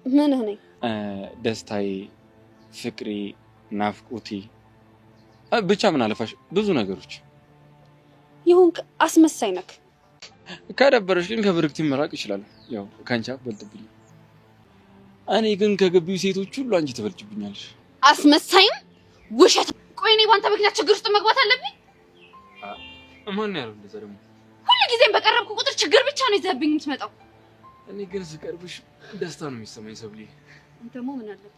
ምንህ ነኝ? ደስታዬ፣ ፍቅሬ፣ ናፍቆቴ፣ ብቻ ምን አለፋሽ ብዙ ነገሮች። ይሁንክ አስመሳይ ነክ። ከደበረሽ ግን ከብርክቲ መራቅ ይችላል። ያው ከአንቺ አትበልጥብኝም። እኔ ግን ከግቢው ሴቶች ሁሉ አንቺ ትበልጭብኛለሽ። አስመሳይም ውሸት። ቆይ እኔ በአንተ ምክንያት ችግር ውስጥ መግባት አለብኝ? ማን ያለው እንደዛ ደግሞ? ሁሉ ጊዜም በቀረብኩ ቁጥር ችግር ብቻ ነው ይዘህብኝ የምትመጣው። እኔ ግን ስቀርብሽ ደስታ ነው የሚሰማኝ ሰብሊ። አንተ ደግሞ ምን አለብህ?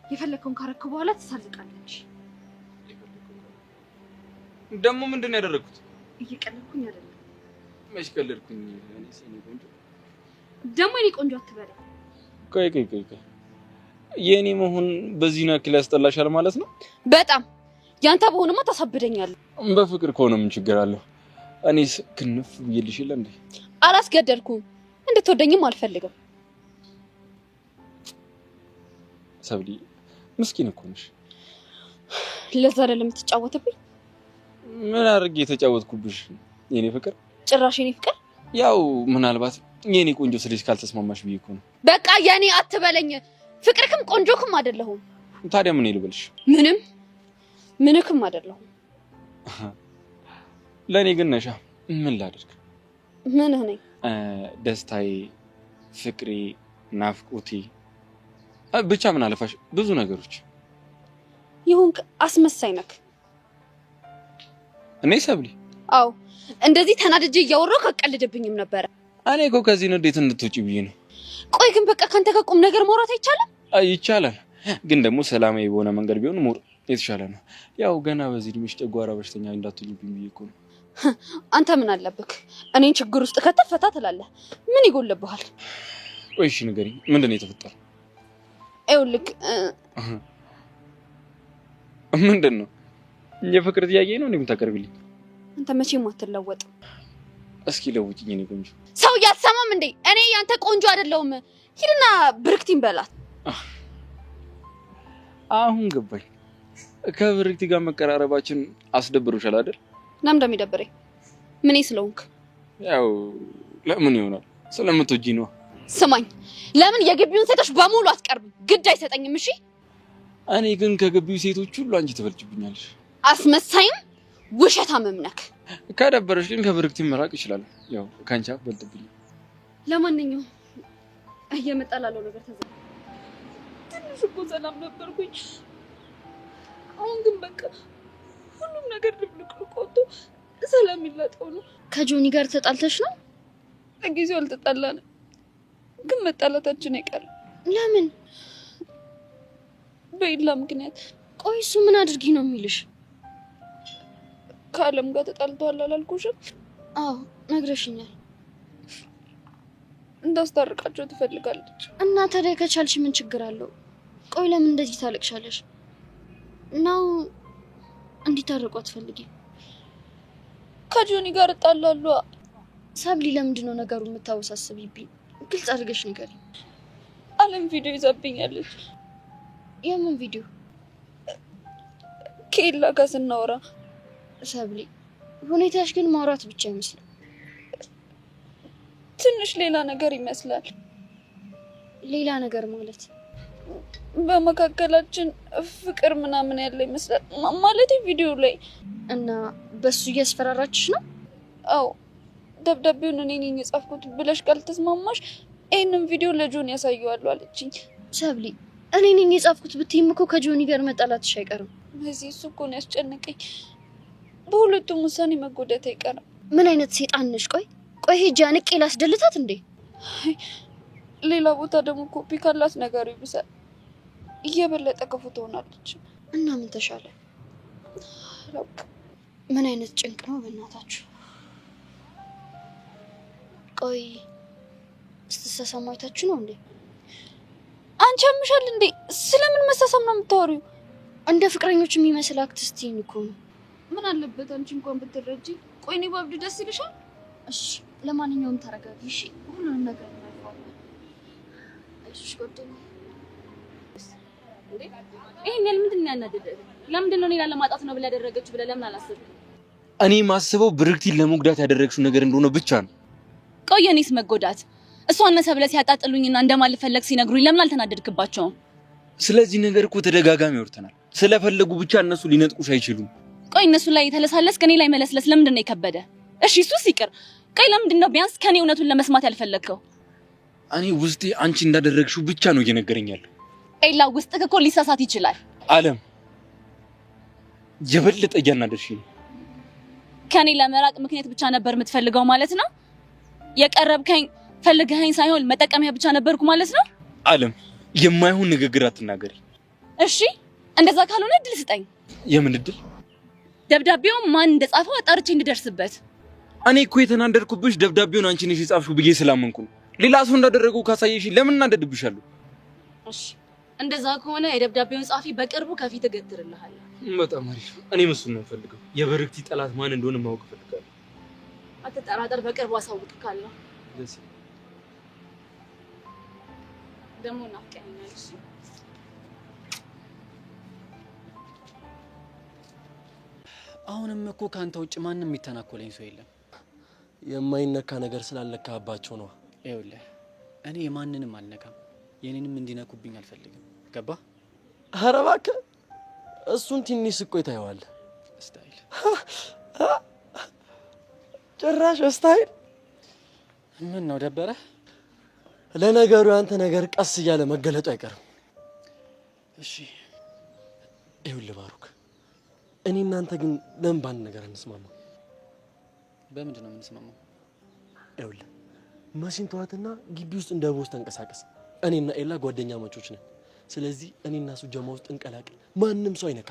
የፈለግከውን ካረክ በኋላ ትሳልቃለች። ደግሞ ምንድን ነው ያደረግኩት? እየቀለድኩኝ አይደለም። መች ቀለድኩኝ? እኔ ቆንጆ ደግሞ የኔ ቆንጆ አትበለኝ። ቆይ ቆይ ቆይ ቆይ የኔ መሆን በዚህ ያክል ያስጠላሻል ማለት ነው? በጣም ያንተ በሆንማ ታሳብደኛለህ። በፍቅር ከሆነ ምን ችግር አለው? እኔስ ክንፍ ብዬልሽ የለ እንዴ? አላስገደድኩም። እንድትወደኝም አልፈልግም። ሰብሊ ምስኪን እኮ ነሽ። ለዛ አይደለም የምትጫወትብኝ? ምን አድርጌ የተጫወትኩብሽ የኔ ፍቅር? ጭራሽ የኔ ፍቅር። ያው ምናልባት የኔ ቆንጆ ስልሽ ካልተስማማሽ ብዬ እኮ ነው። በቃ የኔ አትበለኝ። ፍቅርክም ቆንጆክም አይደለሁም። ታዲያ ምን ልበልሽ? ምንም ምንክም አይደለሁም። ለእኔ ግን ነሻ። ምን ላድርግ? ምንህ ነኝ? ደስታዬ፣ ፍቅሬ፣ ናፍቆቴ፣ ብቻ ምን አለፋሽ ብዙ ነገሮች። ይሁንክ አስመሳይ ነክ። እኔ ሰብሊ? አዎ እንደዚህ ተናድጄ እያወራሁ ካቀልድብኝም ነበረ። እኔ እኮ ከዚህ ንዴት እንድትወጪ ብዬ ነው። ቆይ ግን በቃ ካንተ ጋር ቁም ነገር ማውራት አይቻልም? ይቻላል፣ ግን ደግሞ ሰላማዊ በሆነ መንገድ ቢሆን more የተሻለ ነው። ያው ገና በዚህ እድሜሽ ጨጓራ በሽተኛ እንዳትሆኝብኝ ብዬ እኮ ነው። አንተ ምን አለብክ? እኔን ችግር ውስጥ ከተህ ፈታ ትላለህ። ምን ይጎልብሃል? ቆይ እሺ ንገሪኝ፣ ምንድን ነው የተፈጠረው? ይኸውልህ ምንድን ነው? የፍቅር ጥያቄ ነው እንዴ የምታቀርቢልኝ? አንተ መቼም አትለወጥም። እስኪ ለውጭኝ የኔ ቆንጆ። ሰው እያትሰማም እንዴ? እኔ ያንተ ቆንጆ አይደለሁም። ሂድና ብርክቲን በላት። አሁን ገባኝ። ከብርክቲ ጋር መቀራረባችን አስደብሮሻል አይደል? ለምን እንደሚደብረኝ ምን ስለሆንክ? ያው ለምን ይሆናል፣ ስለምትወጂኝ ነዋ። ስማኝ፣ ለምን የግቢውን ሴቶች በሙሉ አትቀርብም? ግድ አይሰጠኝም። እሺ። እኔ ግን ከግቢው ሴቶች ሁሉ አንቺ ትበልጭብኛለሽ። አስመሳይም ውሸታምም ነክ። ከደበረሽ ግን ከብርክቲ መራቅ ይችላል። ያው ከአንቺ አትበልጥብኝም። ለማንኛውም እየመጣ ላለው ነገር ተዘ ትንሽ እኮ ሰላም ነበርኩኝ። አሁን ግን በቃ ሁሉም ነገር ድብልቅልቅ ወጥቶ ሰላም ይላጠው ነው። ከጆኒ ጋር ተጣልተሽ ነው? ለጊዜው አልተጣላንም፣ ግን መጣላታችን አይቀርም። ለምን? በኢላ ምክንያት። ቆይ እሱ ምን አድርጊ ነው የሚልሽ? ከአለም ጋር ተጣልተዋል አላልኩሽም? አዎ ነግረሽኛል። እንዳስታርቃቸው ትፈልጋለች። እና ታዲያ ከቻልሽ ምን ችግር አለው? ቆይ ለምን እንደዚህ ታለቅሻለሽ? ነው እንዲታረቁ አትፈልጊም? ከጆኒ ጋር እጣላለሁ። ሰብሊ ለምንድን ነው ነገሩ የምታወሳስቢብኝ? ግልጽ አድርገሽ ንገሪኝ። አለም ቪዲዮ ይዛብኛለች። የምን ቪዲዮ? ከኤላ ጋር ስናወራ። ሰብሊ ሁኔታሽ ግን ማውራት ብቻ አይመስልም። ትንሽ ሌላ ነገር ይመስላል። ሌላ ነገር ማለት? በመካከላችን ፍቅር ምናምን ያለ ይመስላል። ማለት ቪዲዮ ላይ። እና በሱ እያስፈራራችሽ ነው? አዎ ደብዳቤውን እኔ ነኝ የጻፍኩት ብለሽ ካልተስማማሽ ይሄንን ቪዲዮ ለጆኒ ያሳየዋለሁ አለችኝ። ሰብሊ እኔ ነኝ የጻፍኩት ብትይም እኮ ከጆኒ ጋር መጣላትሽ አይቀርም። በዚህ እሱ እኮ ነው ያስጨነቀኝ። በሁለቱም ውሳኔ መጎዳት አይቀርም። ምን አይነት ሴጣን ነሽ? ቆይ ቆይ ሄጄ አንቄ ላስደልታት እንዴ? ሌላ ቦታ ደግሞ ኮፒ ካላት ነገሩ ይብሳል። እየበለጠ ክፉ ትሆናለች። እና ምን ተሻለ? ምን አይነት ጭንቅ ነው በእናታችሁ። ቆይ ስትሳሳሙ አይታችሁ ነው እንዴ? አንቺ አምሻል እንዴ? ስለምን መሳሳም ነው የምታወሪው? እንደ ፍቅረኞች የሚመስል act ስትይኝ እኮ ነው። ምን አለበት አንቺ እንኳን ብትረጂ። ቆይ እኔ ባብድ ደስ ይልሻል? እሺ ለማንኛውም ተረጋጊ እሺ። ሁሉንም ነገር እናልፈዋለን። አይዞሽ ጓደኛዬ። ይሄን ያህል ምንድን ነው ያናደደህ? ለምንድን ነው እኔን ላለማጣት ነው ብለህ ያደረገችው ብለህ ለምን አላሰብክም? እኔ ማስበው ብርክቲን ለመጉዳት ያደረግሽው ነገር እንደሆነ ብቻ ነው። ቆይ የእኔስ መጎዳት? እሷ እነ ሰብለ ሲያጣጥሉኝና እንደማልፈለግ ሲነግሩኝ ለምን አልተናደድክባቸውም? ስለዚህ ነገር እኮ ተደጋጋሚ አውርተናል። ስለፈለጉ ብቻ እነሱ ሊነጥቁሽ አይችሉም። ቆይ እነሱ ላይ የተለሳለስክ እኔ ላይ መለስለስ ለምንድን ነው የከበደ? እሺ እሱስ ይቅር። ቆይ ለምንድን ነው ቢያንስ ከኔ እውነቱን ለመስማት ያልፈለግከው? እኔ ውስጤ አንቺ እንዳደረግሽው ብቻ ነው እየነገረኝ ያለው። ኤላ ውስጥህ እኮ ሊሳሳት ይችላል። አለም የበለጠ እያናደድሽኝ ነው። ከኔ ለመራቅ ምክንያት ብቻ ነበር የምትፈልገው ማለት ነው? የቀረብከኝ ፈልገኸኝ ሳይሆን መጠቀሚያ ብቻ ነበርኩ ማለት ነው? አለም የማይሆን ንግግር አትናገሪ። እሺ እንደዛ ካልሆነ እድል ስጠኝ። የምን እድል? ደብዳቤውን ማን እንደጻፈው አጣርቼ እንድደርስበት። እኔ እኮ የተናደድኩብሽ ደብዳቤውን አንቺ ነሽ የጻፍሽው ብዬ ስላመንኩ ነው። ሌላ ሰው እንዳደረገው ካሳየሽ ለምን እናደድብሻለሁ? እሺ እንደዛ ከሆነ የደብዳቤውን ጻፊ በቅርቡ ከፊት እገትርልሃለሁ። በጣም አሪፍ። እኔም እሱን ነው የምፈልገው። የበረክቲ ጠላት ማን እንደሆነ ማወቅ እፈልጋለሁ። አትጠራጠር፣ በቅርቡ አሳውቅካለሁ። ደስ ደግሞ ናፍቀኸኛል። እሺ አሁንም እኮ ከአንተ ውጭ ማንም የሚተናኮለኝ ሰው የለም። የማይነካ ነገር ስላልነካባቸው ነው። ይኸውልህ እኔ የማንንም አልነካም፣ የኔንም እንዲነኩብኝ አልፈልግም። ገባ? ኧረ እባክህ እሱን ትንሽ ስቆይ ታየዋለህ። Style ጭራሽ style። ምን ነው ደበረ? ለነገሩ ያንተ ነገር ቀስ እያለ መገለጡ አይቀርም። እሺ ይኸውልህ ባሩክ፣ እኔ እናንተ ግን ለምን በአንድ ነገር አንስማማ? በምንድን ነው የምንስማማው? ይኸውልህ መሲን ተዋትና ግቢ ውስጥ እንደ boss ተንቀሳቀስ። እኔና ኤላ ጓደኛማቾች ነን። ስለዚህ እኔና እሱ ጀማ ውስጥ እንቀላቅል። ማንም ሰው አይነካ።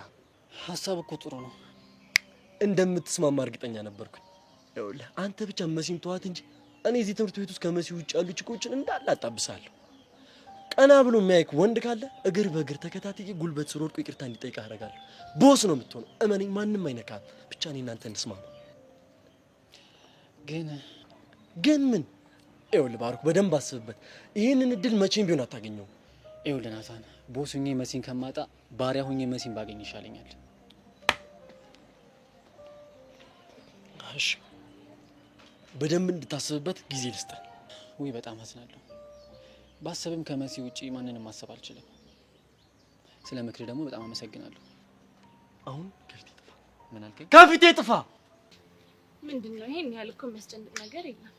ሀሳብ እኮ ጥሩ ነው። እንደምትስማማ እርግጠኛ ነበርኩኝ። ይኸውልህ አንተ ብቻ መሲን ተዋት እንጂ እኔ እዚህ ትምህርት ቤት ውስጥ ከመሲ ውጭ ያሉ ችኮችን እንዳለ አጣብሳለሁ። ቀና ብሎ የሚያይክ ወንድ ካለ እግር በእግር ተከታትዬ ጉልበት ስር ወድቆ ይቅርታ እንዲጠይቅ አደርጋለሁ። ቦስ ነው የምትሆነው። እመነኝ፣ ማንም አይነካም። ብቻ እኔ እናንተ እንስማማ። ግን ግን ምን? ይኸውልህ ባሩክ፣ በደንብ አስብበት። ይህንን እድል መቼም ቢሆን አታገኘውም። ይኸውልህ ናታን፣ boss ሁኜ መሲን ከማጣ ባሪያ ሁኜ መሲን ባገኝ ይሻለኛል። እሺ፣ በደንብ እንድታስብበት ጊዜ ልስጥህ። ውይ በጣም አዝናለሁ። ባሰብም ከመሲ ውጪ ማንንም ማሰብ አልችልም። ስለ ምክር ደግሞ በጣም አመሰግናለሁ። አሁን ከፊቴ ጥፋ። ምን አልከኝ? ከፊቴ ጥፋ። ምንድን ነው ይሄን ያህል እኮ የሚያስጨንቅ ነገር የለም።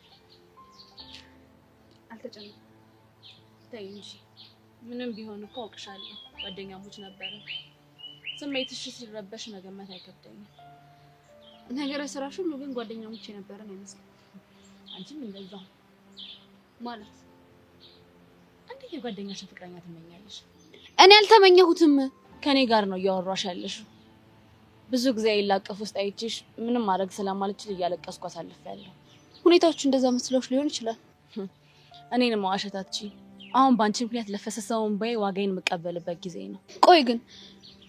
አልተጨነቅም። ተይ እንጂ ምንም ቢሆን እኮ አውቅሻለሁ። ጓደኛሞች ነበርን። ስሜትሽ ሲረበሽ መገመት አይከብደኝም። ነገረ ስራሽ ሁሉ ግን ጓደኛሞች የነበረን አይመስልም። አንቺም እንደዛው ማለት እንዴት የጓደኛሽን ፍቅረኛ ትመኛለሽ? እኔ አልተመኘሁትም። ከኔ ጋር ነው እያወራሽ ያለሽው። ብዙ ጊዜ ይላቀፍ ውስጥ አይቼሽ ምንም ማድረግ ስለማልችል እያለቀስኩ አሳልፌያለሁ። ሁኔታዎች እንደዛ መስለውሽ ሊሆን ይችላል። እኔን መዋሸት አትችይም። አሁን በአንቺ ምክንያት ለፈሰሰው እንባዬ ዋጋዬን የምቀበልበት ጊዜ ነው። ቆይ ግን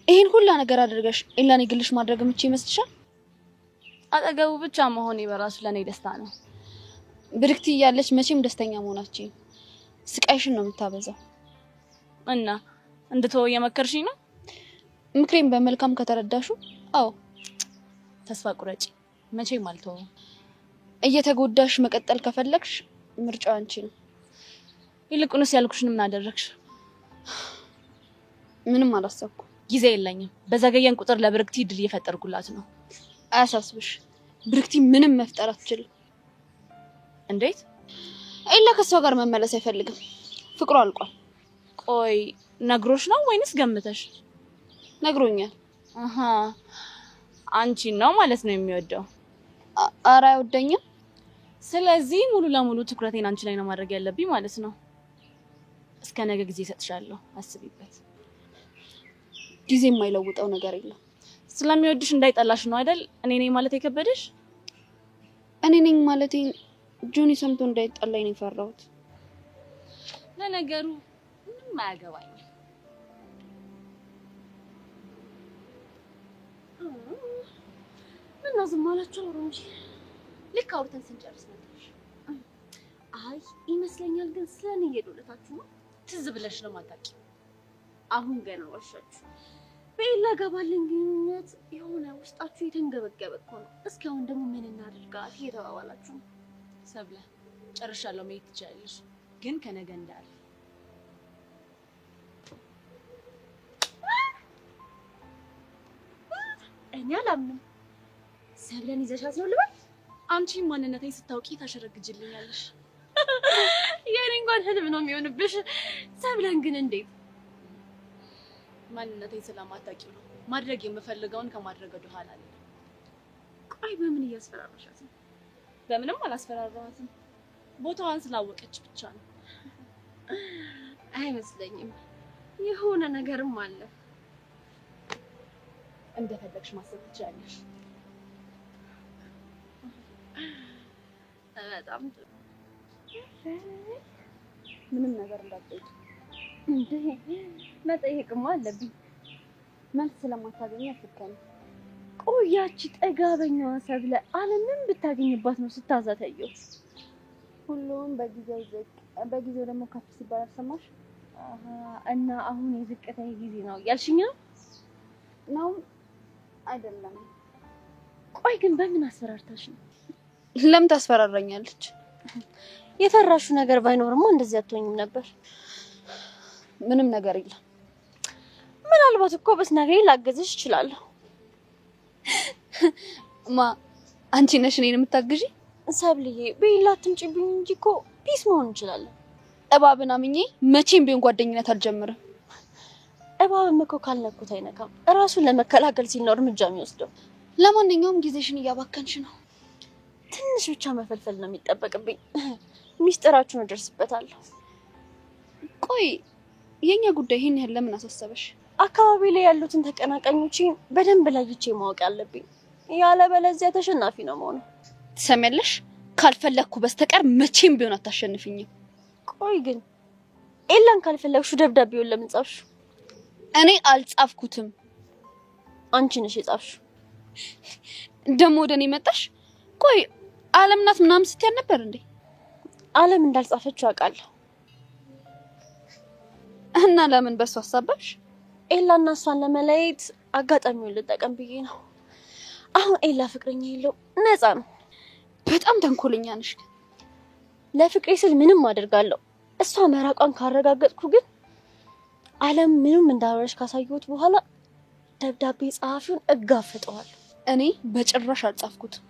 ይሄን ሁላ ነገር አድርገሽ ኤላን የግልሽ ማድረግ የምትችይ ይመስልሻል? አጠገቡ ብቻ መሆኔ በራሱ ለእኔ ደስታ ነው። ብርክቲ እያለች መቼም ደስተኛ መሆናችን ስቃይሽን ነው የምታበዛው። እና እንድትወው እየመከርሽኝ ነው? ምክሬን በመልካም ከተረዳሹ አዎ። ተስፋ ቁረጪ፣ መቼም አልተወውም። እየተጎዳሽ መቀጠል ከፈለግሽ ምርጫው አንቺ ነው። ይልቁንስ ያልኩሽን ምን አደረግሽ? ምንም አላሰብኩም። ጊዜ የለኝም። በዘገየን ቁጥር ለብርክቲ ድል እየፈጠርኩላት ነው። አያሳስብሽ፣ ብርክቲ ምንም መፍጠር አትችልም። እንዴት? ኤላ ከሷ ጋር መመለስ አይፈልግም። ፍቅሩ አልቋል። ቆይ ነግሮሽ ነው ወይንስ ገምተሽ? ነግሮኛል። አሃ አንቺን ነው ማለት ነው የሚወደው። ኧረ አይወደኝም። ስለዚህ ሙሉ ለሙሉ ትኩረቴን አንቺ ላይ ነው ማድረግ ያለብኝ ማለት ነው። እስከ ነገ ጊዜ እሰጥሻለሁ፣ አስቢበት። ጊዜ የማይለውጠው ነገር የለም። ስለሚወድሽ እንዳይጠላሽ ነው አይደል? እኔ ነኝ ማለት የከበደሽ? እኔ ነኝ ማለቴ ጆኒ ሰምቶ እንዳይጣላኝ ነው የፈራሁት። ለነገሩ ምንም አያገባኝም። ምነው ዝም አላችሁ? አውሩ እንጂ። ልክ አውርተን ስንጨርስ መጣሽ። አይ ይመስለኛል ግን ስለኔ እየዶለታችሁ ነው። ትዝ ብለሽ ነው የማታውቂው። አሁን ገና ዋሻችሁ። በኤላ ጋር ባለን ግንኙነት የሆነ ውስጣችሁ የተንገበገበ እኮ ነው። እስኪ አሁን ደግሞ ምን እናድርጋት እየተባባላችሁ ነው። ሰብለ ጨርሻለሁ፣ መሄድ ትችያለሽ። ግን ከነገ እንዳያልፍ። እኔ አላምንም። ሰብለን ይዘሻት ነው ልበል? አንቺ ማንነቴን ስታውቂ ታሸረግጅልኛለሽ። የኔ እንኳን ህልም ነው የሚሆንብሽ። ሰብለን ግን እንዴት? ማንነቴን ስለማታውቂው ነው። ማድረግ የምፈልገውን ከማድረግ ወደ ኋላ አልልም። ቆይ በምን እያስፈራራሻት ነው? በምንም አላስፈራራኋትም። ቦታዋን ስላወቀች ብቻ ነው። አይመስለኝም። የሆነ ነገርም አለ። እንደፈለግሽ ማሰብ ትችያለሽ። በጣም ጥሩ። ምንም ነገር እንዳትጠይቂ። እንዴ መጠየቅማ አለብኝ። መልስ ስለማታገኝ አትከኝ። ቆይ ያቺ ጠጋበኛዋ ሰብለ ዓለምን ብታገኝባት ነው ስታዛት ያየሁት። ሁሉም በጊዜው ዝቅ በጊዜው ደግሞ ከፍ ሲባል አልሰማሽ? አሃ እና አሁን የዝቅተኛ ጊዜ ነው እያልሽኝ ነው? ነው አይደለም? ቆይ ግን በምን አስፈራርታሽ ነው? ለምን ታስፈራራኛለች? የፈራሹ ነገር ባይኖርማ እንደዚህ አትሆኝም ነበር። ምንም ነገር የለም። ምናልባት እኮ ብትነግሪኝ ላግዝሽ እችላለሁ። ማ አንቺ ነሽ እኔን የምታግዢ? ሰብልዬ በሌላ አትምጪብኝ እንጂ እኮ peace መሆን እንችላለን። እባብን አምኜ መቼም ቢሆን ጓደኝነት አልጀምርም። እባብም እኮ ካልነኩት አይነካም። እራሱን ለመከላከል ሲል ነው እርምጃ የሚወስደው። ለማንኛውም ጊዜሽን እያባከንሽ ነው። ትንሽ ብቻ መፈልፈል ነው የሚጠበቅብኝ። ሚስጥራችሁን እደርስበታለሁ። ቆይ የኛ ጉዳይ ይሄን ያህል ለምን አሳሰበሽ? አካባቢ ላይ ያሉትን ተቀናቃኞቼ በደንብ ለይቼ ማወቅ አለብኝ። ያለበለዚያ ተሸናፊ ነው የምሆነው። ትሰሚያለሽ? ካልፈለግኩ በስተቀር መቼም ቢሆን አታሸንፊኝም። ቆይ ግን ኤላን ካልፈለግሽው ደብዳቤውን ለምን ጻፍሽው? እኔ አልጻፍኩትም። አንቺ ነሽ የጻፍሽው። ደግሞ ወደ እኔ መጣሽ? ቆይ ዓለም ናት ምናምን ስትይ አልነበር እንዴ? ዓለም እንዳልጻፈችው አውቃለሁ። እና ለምን በሷ አሳበብሽ? ኤላና እሷን ለመለየት አጋጣሚውን ልጠቀም ብዬ ነው። አሁን ኤላ ፍቅረኛ የለው፣ ነፃ ነው። በጣም ተንኮለኛ ነሽ። ለፍቅሬ ስል ምንም አደርጋለሁ። እሷ መራቋን ካረጋገጥኩ ግን ዓለም ምንም እንዳወራሽ ካሳየሁት በኋላ ደብዳቤ ጸሐፊውን እጋፈጠዋለሁ። እኔ በጭራሽ አልጻፍኩትም።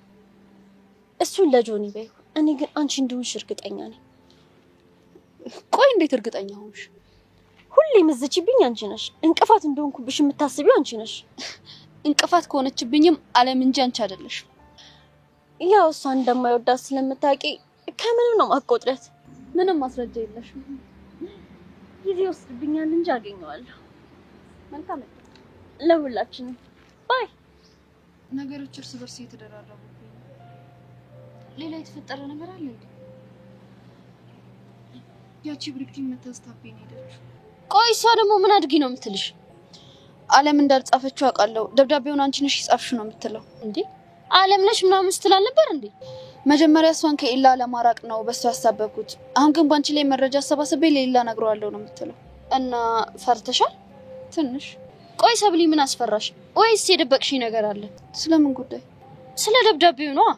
እሱን ለጆኒ በይው። እኔ ግን አንቺ እንደሆንሽ እርግጠኛ ነኝ። ቆይ እንዴት እርግጠኛ ሆንሽ? ሁሌ የምትዝቺብኝ አንቺ ነሽ። እንቅፋት እንደሆንኩብሽ የምታስቢው አንቺ ነሽ። እንቅፋት ከሆነችብኝም ዓለም እንጂ አንቺ አይደለሽም። ያው እሷ እንደማይወዳት ስለምታውቂ ከምንም ነው ማቆጥረት። ምንም ማስረጃ የለሽም። ጊዜ ይወስድብኛል እንጂ አገኘዋለሁ። መልካም ለሁላችንም። Bye። ነገሮች እርስ በርስ እየተደራረቡብኝ ነው። ሌላ የተፈጠረ ነገር አለ እንዴ? ያቺ ብርክቲ መታስታብኝ ሄደች። ቆይ እሷ ደግሞ ምን አድርጊ ነው የምትልሽ? ዓለም እንዳልጻፈችው አውቃለሁ። ደብዳቤውን አንቺ ነሽ የጻፍሽው ነው የምትለው። እንዴ ዓለም ነሽ ምናምን ስትል አልነበር እንዴ? መጀመሪያ እሷን ከኤላ ለማራቅ ነው በሷ ያሳበብኩት። አሁን ግን በአንቺ ላይ መረጃ አሰባስቤ ለኤላ እነግረዋለሁ ነው የምትለው። እና ፈርተሻል? ትንሽ። ቆይ ሰብሊ ምን አስፈራሽ? ወይስ የደበቅሽኝ ነገር አለ? ስለምን ጉዳይ? ስለ ደብዳቤው ነዋ።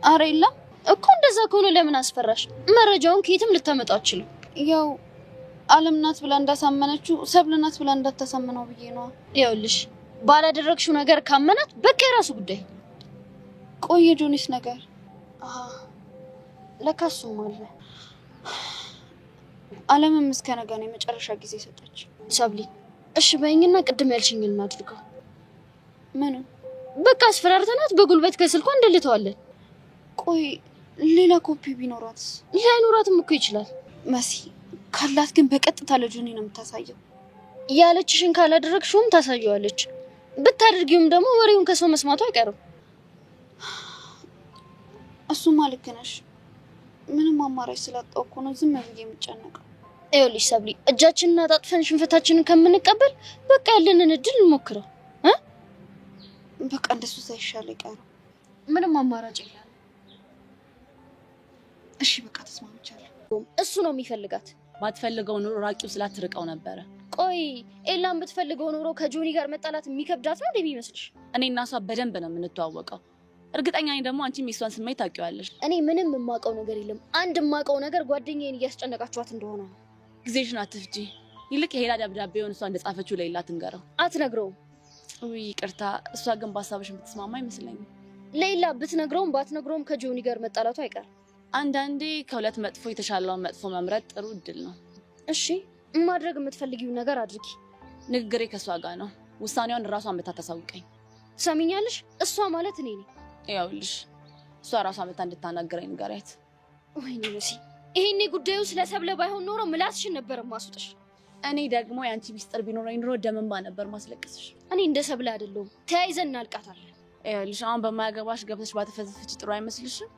አረ የለም እኮ። እንደዛ ከሆነ ለምን አስፈራሽ? መረጃውን ከየትም ልታመጣ አትችልም። ያው ዓለም ናት ብላ እንዳሳመነችው ሰብል ናት ብላ እንዳታሳምነው ብዬ ነዋ። ይኸውልሽ ባላደረግሽው ነገር ካመናት በቃ የራሱ ጉዳይ። ቆይ የጆኒስ ነገር ለካ እሱም አለ። ዓለምም እስከ ነገ ነው የመጨረሻ ጊዜ ሰጠች። ሰብሊ እሺ በይኝና ቅድም ያልሽኝን እናድርገው። ምኑ? በቃ አስፈራርተናት በጉልበት ከስልኳ እንደልተዋለን። ቆይ ሌላ ኮፒ ቢኖራትስ? ላይኖራትም እኮ ይችላል። መሲ ካላት ግን በቀጥታ ለጆኒ ነው የምታሳየው። ያለችሽን ካላደረግሽውም ታሳየዋለች። ብታደርጊውም ደግሞ ወሬውን ከሰው መስማቱ አይቀርም። እሱማ ልክ ነሽ። ምንም አማራጭ ስላጣሁ እኮ ነው ዝም ብዬ የምጨነቀው። ይኸውልሽ ሰብሊ፣ እጃችንን አጣጥፈን ሽንፈታችንን ከምንቀበል በቃ ያለንን እድል እንሞክረው። በቃ እንደሱ ሳይሻል አይቀርም። ምንም አማራጭ የለም። እሺ በቃ ተስማምቻለሁ። እሱ ነው የሚፈልጋት። ባትፈልገው ኑሮ ራቂው ስላትርቀው ነበረ። ቆይ ኤላን ብትፈልገው ኖሮ ከጆኒ ጋር መጣላት የሚከብዳት ነው እንደሚመስልሽ? እኔ እና እሷ በደንብ ነው የምንተዋወቀው። እርግጠኛ ነኝ ደግሞ አንቺም የእሷን ስሜት ታውቂዋለሽ። እኔ ምንም የማውቀው ነገር የለም። አንድ የማውቀው ነገር ጓደኛዬን እያስጨነቃችኋት እንደሆነ ነው። ጊዜሽን አትፍጂ። ይልቅ የሄላ ደብዳቤውን እሷ እንደጻፈችው ለሌላ ትንገረው። አትነግረውም። ውይ ይቅርታ፣ እሷ ግን በሀሳብሽ የምትስማማ አይመስለኝም። ሌላ ብትነግረውም ባትነግረውም ከጆኒ ጋር መጣላቱ አይቀርም። አንዳንዴ ከሁለት መጥፎ የተሻለውን መጥፎ መምረጥ ጥሩ እድል ነው። እሺ፣ ማድረግ የምትፈልጊውን ነገር አድርጊ። ንግግሬ ከእሷ ጋር ነው። ውሳኔዋን ራሷ መታ ታሳውቀኝ። ትሰሚኛለሽ? እሷ ማለት እኔ ነኝ። ይኸውልሽ፣ እሷ ራሷ መታ እንድታናግረኝ ንገሪያት። ወይኔ መሲ፣ ይሄኔ ጉዳዩ ስለ ሰብለ ባይሆን ኖሮ ምላስሽን ነበር ማስወጥሽ። እኔ ደግሞ የአንቺ ሚስጥር ቢኖረኝ ኖሮ ደም እንባ ነበር ማስለቅስሽ። እኔ እንደ ሰብለ አይደለሁም። ተያይዘን እናልቃታለን። ይኸውልሽ፣ አሁን በማያገባሽ ገብተሽ ባተፈዘፍች ጥሩ አይመስልሽም?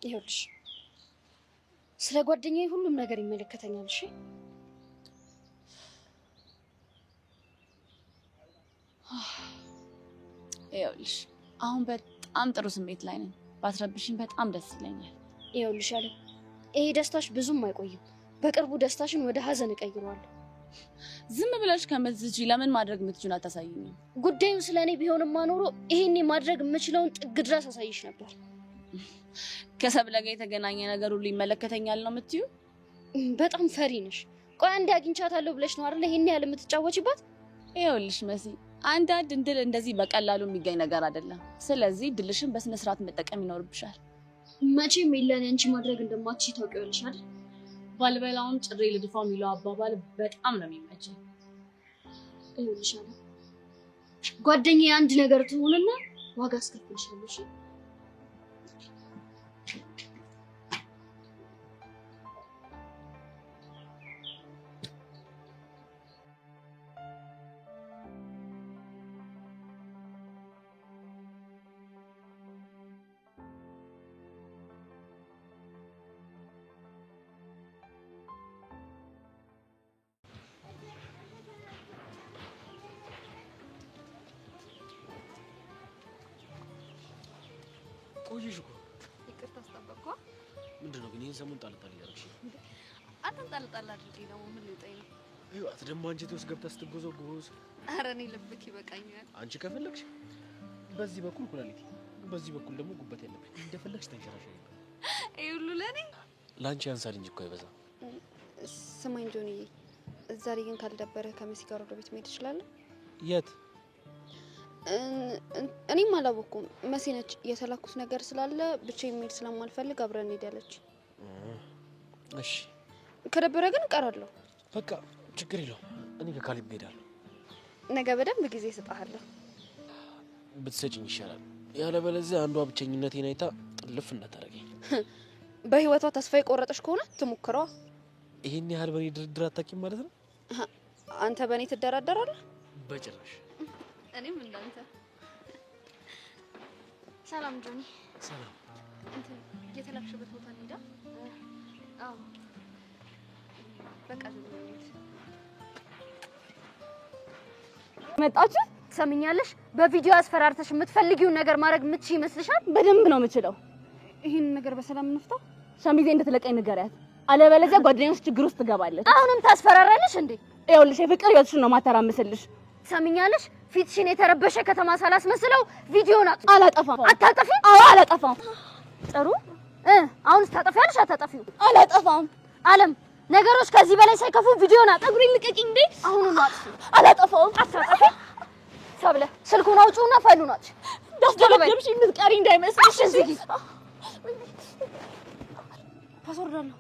ይኸውልሽ፣ ስለ ጓደኛዬ ሁሉም ነገር ይመለከተኛል። እሺ ይኸውልሽ፣ አሁን በጣም ጥሩ ስሜት ላይ ነኝ። ባትረብሽኝ በጣም ደስ ይለኛል። ይኸውልሽ አለ፣ ይሄ ደስታሽ ብዙም አይቆይም። በቅርቡ ደስታሽን ወደ ሀዘን እቀይረዋለሁ። ዝም ብለሽ ከምትዝጂ ለምን ማድረግ የምትችይውን አታሳይኝም? ጉዳዩ ስለ እኔ ቢሆንማ ኖሮ ይሄኔ ማድረግ የምችለውን ጥግ ድረስ አሳይሽ ነበር። ከሰብለ ጋር የተገናኘ ነገር ሁሉ ይመለከተኛል ነው የምትይው? በጣም ፈሪ ነሽ። ቆይ አንዴ አግኝቻታለሁ ብለሽ ነው አይደል ይሄን ያህል የምትጫወቺባት? ይኸውልሽ መሲ፣ አንዳንድ እድል እንደዚህ በቀላሉ የሚገኝ ነገር አይደለም። ስለዚህ ድልሽን በስነ ስርዓት መጠቀም ይኖርብሻል። መቼም የለን አንቺ ማድረግ እንደማትችይ ታውቂዋለሽ አይደል? ባልበላውን ጭሬ ልድፋው የሚለው አባባል በጣም ነው የሚመቸኝ። ይኸውልሽ አለ፣ ጓደኛዬ አንድ ነገር ትሆንና ዋጋ አስከፍልሻለሁ። እሺ ቆየሽ እኮ። ይቅርታ አስጠበቅኳ። ምንድን ነው ግን ይህን ሰሞን ጣል ጣል እያደረግሽ ነው? አንተን ጣል ጣል አድርጌ ደግሞ ምን ሊውጠኝ ነው? ይኸዋት ደግሞ አንጀቴ ውስጥ ገብታ ስትጎዘጎዝ። ኧረ እኔ ልብክ ይበቃኛል። አንቺ ከፈለግሽ በዚህ በኩል ኩላሊቴ፣ በዚህ በኩል ደግሞ ጉበት ያለብኝ፣ እንደፈለግሽ ተንሸራሸሪ። ይሄ ሁሉ ለእኔ? ለአንቺ ያንሳል እንጂ እኮ አይበዛም። ስማኝ ጆንዬ፣ ዛሬ ግን ካልደበረህ ከመሲ ጋር ወደ ቤት መሄድ እችላለሁ? የት? እኔም አላወኩም። መሲ ነች የተላኩት ነገር ስላለ ብቻዬን መሄድ ስለማልፈልግ አብረን እንሂድ ያለች። እሺ። ከደበረ ግን እቀራለሁ። በቃ ችግር የለውም። እኔ ከካሊብ እሄዳለሁ። ነገ በደንብ ጊዜ እሰጥሃለሁ። ብትሰጭኝ ይሻላል። ያለበለዚያ አንዷ ብቸኝነቴን አይታ ጥልፍ እንዳታደርገኝ። በህይወቷ ተስፋ የቆረጠች ከሆነ ትሞክረዋ። ይሄን ያህል በእኔ ድርድር አታውቂም ማለት ነው? አንተ በእኔ ትደራደራለህ? በጭራሽ። እኔም እንዳንተ። ሰላም ጆኒ። ሰላም። እንትን የተላክሽበት ቦታ እንሂዳ። አዎ በቃ ጆኒ እንሂድ። መጣችሁ? ትሰሚኛለሽ? በቪዲዮ አስፈራርተሽ የምትፈልጊውን ነገር ማድረግ የምትችይ ይመስልሻል? በደንብ ነው የምችለው። ይሄን ነገር በሰላም እንፍታው። ሸሚዜ እንድትለቀኝ ንገሪያት፣ አለበለዚያ ጓደኛሽ ችግር ውስጥ ትገባለች። አሁንም ታስፈራራለሽ እንዴ? ይኸውልሽ የፍቅር ህይወትሽን ነው ማተራመስልሽ። ትሰሚኛለሽ? ፊትሽን የተረበሸ ከተማ ሳላስመስለው ቪዲዮን አጥፊ። አላጠፋም። አታጠፊም? አዎ አላጠፋም። ጥሩ። አሁንስ ታጠፊያለሽ? አታጠፊው? አላጠፋም። አለም፣ ነገሮች ከዚህ በላይ ሳይከፉ ቪዲዮን አጥፊ። ፀጉሬን ልቀቂኝ እንዴ! አሁኑኑ አጥፊ። አላጠፋውም። አታጠፊ? ሰብለ፣ ስልኩን አውጪውና ፋይሉን አጥፊ። እንዳስደበደብሽ የምትቀሪ እንዳይመስልሽ። ዝጊ። password አለው።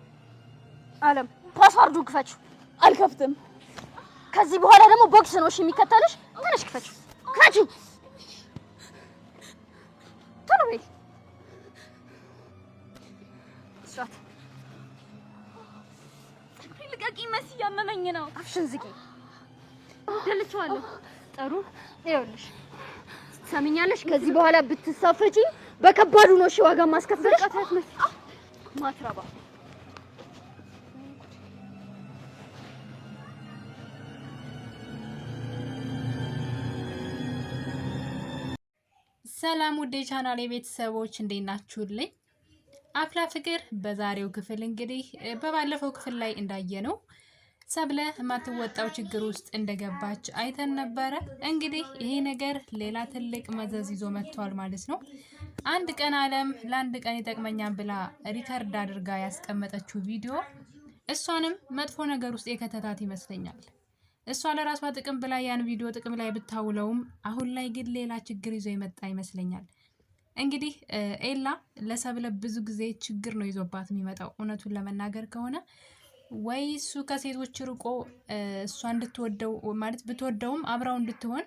አለም፣ password ኡን ክፈችው። አልከፍትም። ከዚህ በኋላ ደግሞ ቦክስ ነው እሺ የሚከተልሽ። ትንሽ ክፈችው፣ ክፈችው፣ ቶሎ በይ። እሷት ልቀቂኝ መሲ፣ እያመመኝ ነው። አፍሽን ዝጊ። ደልቼዋለሁ። ጥሩ። ይኸውልሽ፣ ትሰሚኛለሽ? ከዚህ በኋላ ብትሳፈጪ በከባዱ ነው እሺ ዋጋ ማስከፍልሽ። ማትረባ ሰላም ውዴ ቻናል የቤተሰቦች እንዴት ናችሁልኝ? አፍላ ፍቅር በዛሬው ክፍል እንግዲህ በባለፈው ክፍል ላይ እንዳየነው ሰብለ የማትወጣው ችግር ውስጥ እንደገባች አይተን ነበረ። እንግዲህ ይሄ ነገር ሌላ ትልቅ መዘዝ ይዞ መጥቷል ማለት ነው። አንድ ቀን አለም ለአንድ ቀን ይጠቅመኛል ብላ record አድርጋ ያስቀመጠችው ቪዲዮ እሷንም መጥፎ ነገር ውስጥ የከተታት ይመስለኛል። እሷ ለራሷ ጥቅም ብላ ያን ቪዲዮ ጥቅም ላይ ብታውለውም አሁን ላይ ግን ሌላ ችግር ይዞ የመጣ ይመስለኛል። እንግዲህ ኤላ ለሰብለ ብዙ ጊዜ ችግር ነው ይዞባት የሚመጣው። እውነቱን ለመናገር ከሆነ ወይ እሱ ከሴቶች ርቆ እሷ እንድትወደው ማለት ብትወደውም አብራው እንድትሆን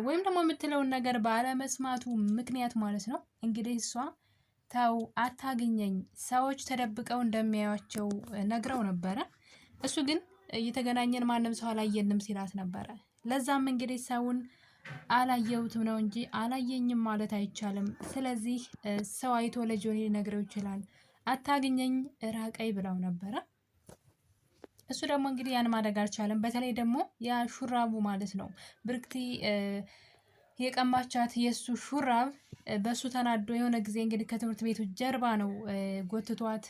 ወይም ደግሞ የምትለውን ነገር ባለመስማቱ ምክንያት ማለት ነው። እንግዲህ እሷ ተው አታግኘኝ፣ ሰዎች ተደብቀው እንደሚያዩቸው ነግረው ነበረ። እሱ ግን እየተገናኘን ማንም ሰው አላየንም ሲላት ነበረ። ለዛም እንግዲህ ሰውን አላየሁትም ነው እንጂ አላየኝም ማለት አይቻልም። ስለዚህ ሰው አይቶ ለጆኒ ሊነግረው ይችላል። አታግኘኝ ራቀይ ብለው ነበረ። እሱ ደግሞ እንግዲህ ያን ማድረግ አልቻለም። በተለይ ደግሞ ያ ሹራቡ ማለት ነው ብርክቲ የቀማቻት የእሱ ሹራብ በእሱ ተናዶ የሆነ ጊዜ እንግዲህ ከትምህርት ቤቱ ጀርባ ነው ጎትቷት